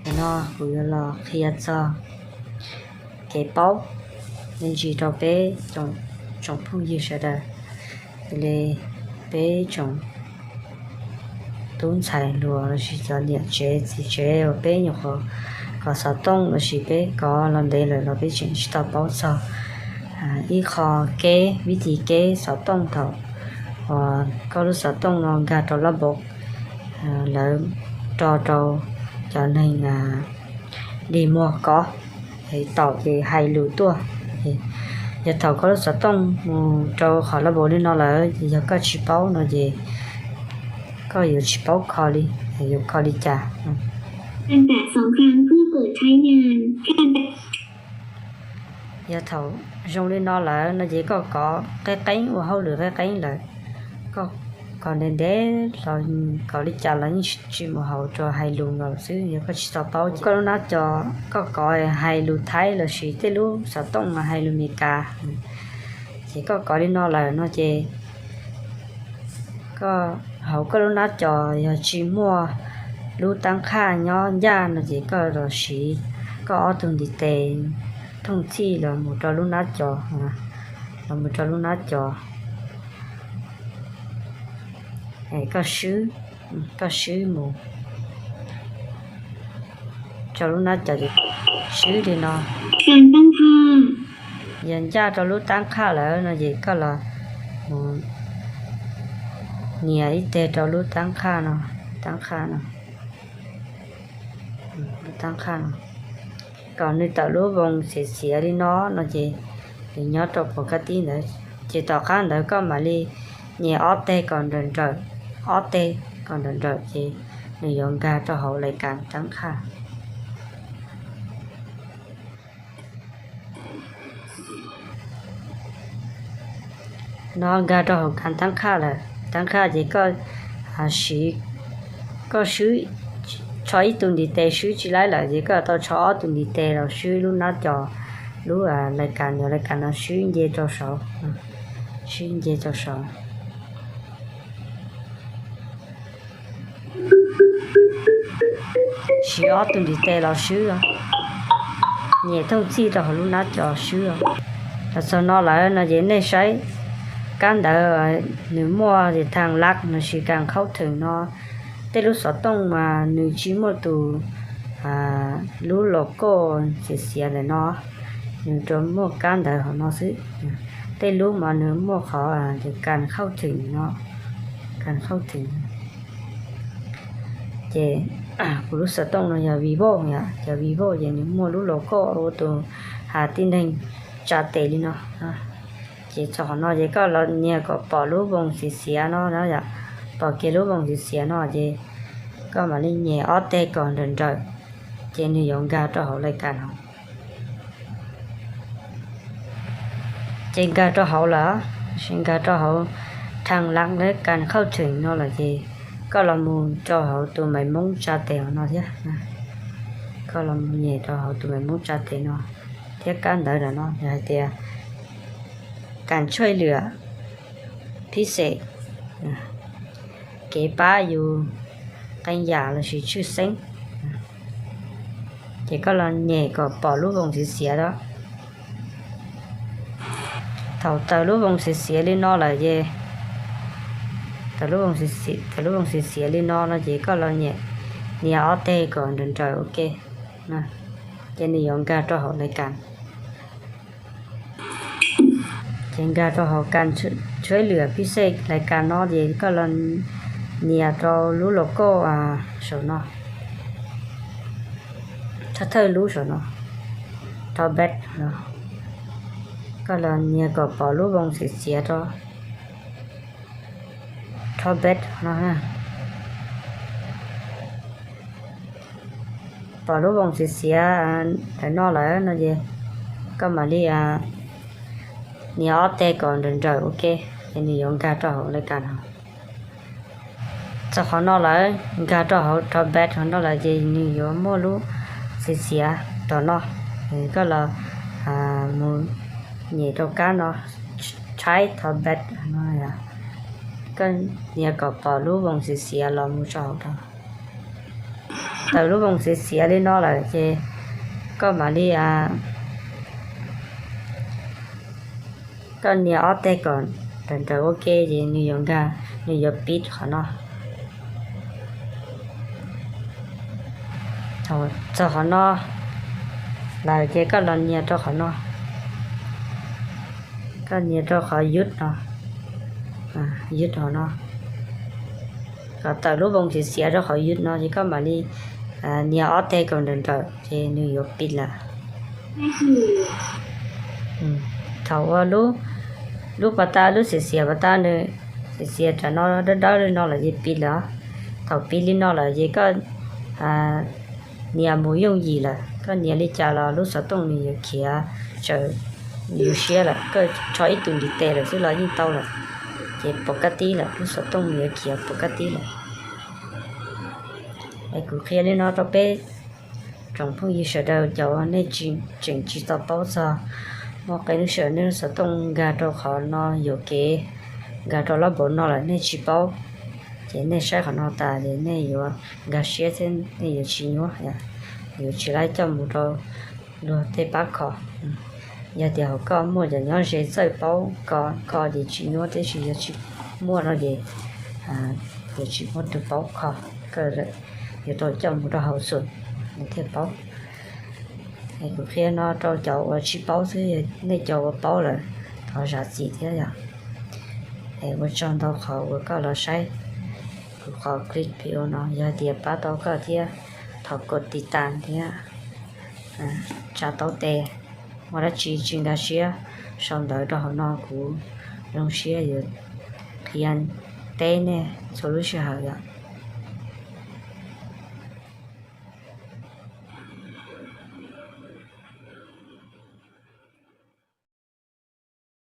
Nim no kuv yuav los qhia txog kev paub me ntsis rau peb tsoom phooj ywg sawv daws, li peb tsoom tub ntxhais hluas lossis cov niam tsev txiv tsev uas peb nyuam qhuav kov xov tooj lossis peb kov los ntev lawm los peb tseem tsis tau paub txog ib qho kev vib tis kev xov tooj thaum uas koj lub xov tooj no nkag rau lab npaum lawv ro rau cov neeg dig muag kov, taum ces hais lus tuaj. Yog thaum koj lub xov tooj mus rau qhov lab npaum li no lawm ces yog koj tsis paub no ces koj yuav tsis paub kho li, yuav kho li cas. Yog thaum zoo li no lawm no ces koj kov qeeb qeeb ua hauj lwm qeeb qeeb lawm, koj kov ntev ntev los kov li cas los yeej tsis mus haum rau hais lus nkaus xwb, yog koj tsis tau paub. Koj lub nab co koj kov hais lus Thaib lossis tej lub xov tooj mas hais lus Meskas, ces koj kov li no lawm no ces koj hauv koj lub nab co yog tsis muaj lub tab qhaj nyob ncaj no ces koj los siv koj ob tug ntiv tes thooj txhij los mus rau lub nab co, los mus rau lub nab co. Koj swb, koj swb mus rau lub nab co, swb li no. Yog ncaj rau lub tab qhaj lawm no ces koj los mus nias ib teg rau lub tab qhaj no, tab qhaj no, lub tab qhaj no, kom nws tawm lub voos xiav xiav li no no ces nws nyob rau puag kab tib ntawd. Ces tom qab ntawd koj mam li nias ob teg kom nrawm nrawm, ob teg kom nrawm nrawm ces nws yuav nkag rau hauv lais kas tab qhaj. No nkag rau hauv kas tab qhaj lawm, tab qhaj ces koj siv, koj swb, tsho ib tug ntiv tes swb tsis laib lawm ces koj tau tsho ob tug ntiv tes los swb lub nab co, lub lais kas, nias lais kas no swb nce rau saud, swb nce rau saud. Siv ob tug ntiv tes los swb, nyem thooj txhij rau hauv lub nab co swb. Los txog no lawm no ces nej saib kab ntawv nws muaj thaj laj lossis kas khaub theem no, tej lub xov tooj mas nws tsis muaj tus lub logo xiav xiav ntawm no, nws rov muaj kab ntawv hauv no xwb. Tej lub mas nws muaj qhov kas khaub theem no, kas khaub theem. Ces kuv lub xov tooj no yog Vivo yom, cov Vivo ces nws muaj lub logo ua tus has tib neeg tsa tes li no. Ces txog qhov no ces koj los nias kom pom lub voos xiav xiav no, pom kiag lub voos xiav xiav no ces koj mam li nyem ob teg kom nrawm nrawm, ces nws yuav nkag rau hauv lais kas no. Ces nkag rau hauv lawm, nkag rau hauv thaj laj lawv kas khaub theem no lawm ces koj los mus rau hauv tus maiv moob tsa tes hauv no thiab. Koj los mus nyem rau hauv tus maiv moob tsa tes no thiab kab ntawv ntawm no hais tias kas tshuaj lwam phib xes, kev pab yus qee yam lossis tshwj xeeb. Ces koj los nyem kom pom lub voos xiav xiav os. Thaum tawm lub voos xiav xiav li no lawm ces, tawm lub voos xiav xiav li no no ces koj los nyem nias ob teg kom nrawm nrawm ua ke, ces nws yuav nkag rau hauv lais kas. Ces nkag rau hauv kas tshuaj lwam phib xes lais kas no ces koj los nias rau lub logo saum no, thawj thawj lub saum no, top bet no, koj los nias kom pom lub voos xiav xiav rau top bet no. Pom lub voos xiav xiav ntawm no lawm no ces koj mam li nias ob teg kom nrawm nrawm ua ke, ces nws yuav nkag rau hauv lais kas no. Txog qhov no lawm, nkag rau hauv top bet qhov no lawm ces nws yuav muaj lub xiav xiav tom no, koj los mus nyem rau kab no, tshaib top bet no, koj nias kom pom lub voos xiav xiav los mus rau hauv no. Tawm lub voos xiav xiav li no lawm ces koj mam li, koj nias ob teg kom nrawm nrawm ua ke ces nws yuav nkag, nws yuav pib qhov no. Txog qhov no lawm ces koj los nias rau qhov no, koj nias rau qhov yub no, yub qhov no. Kom tawm lub voos xiav xiav rau qhov yub no ces koj mam li nias ob teg kom nrawm nrawm ces nws yuav pib lawm. Thaum ua lub pas tas, lub xiav xiav pas tas nws xiav xiav tam no dawb dawb li no lawm ces pib lawm. Thaum pib li no lawm ces koj nias mus yooj yim lawm, koj nias li cas los lub xov tooj nws yuav khiav tsawm yus siab lawm. Koj tso ib tug ntiv tes lawm xwb los yeej tau lawm, ces pov kab tib lawm, lub xov tooj nws yuav khiav pov kab tib lawm. Es kuv qhia li no rau peb tsoom phooj ywg sawv daws cov uas nej tseem tsis tau paub txog muaj qee lub sij hawm nej lub xov tooj nkag rau qhov no yuam kev, nkag rau lab npaum no lawm nej tsis paub, ces nej saib qhov no tas ces nej yuav nkag siab thiab nej yuav tsis nyuaj, yuav tsis laib coj mus rau luag tej pab kho. Yog tias hauv koj muaj cov nyob ze txawj paub kho ces tsis nyuaj, tiam sis yog tsis muaj no ces yuav tsis muaj tus paub kho, koj yuav tau coj mus rau hauv xum nws thiaj paub. Es kuv qhia no rau cov uas tsis paub xwb, nej cov uas paub lawm thov zam txim thiab yom. Es ua tsaug ntau qhov uas koj los saib kuv qhov clip video no, yog tias pab tau koj thiab thov kos tiv tas thiab tsa taub tes. Muaj dab tsi tsis nkag siab sau ntawv rau hauv no, kuv zoo siab yuav qhia teb nej txhua lub sij hawm yom.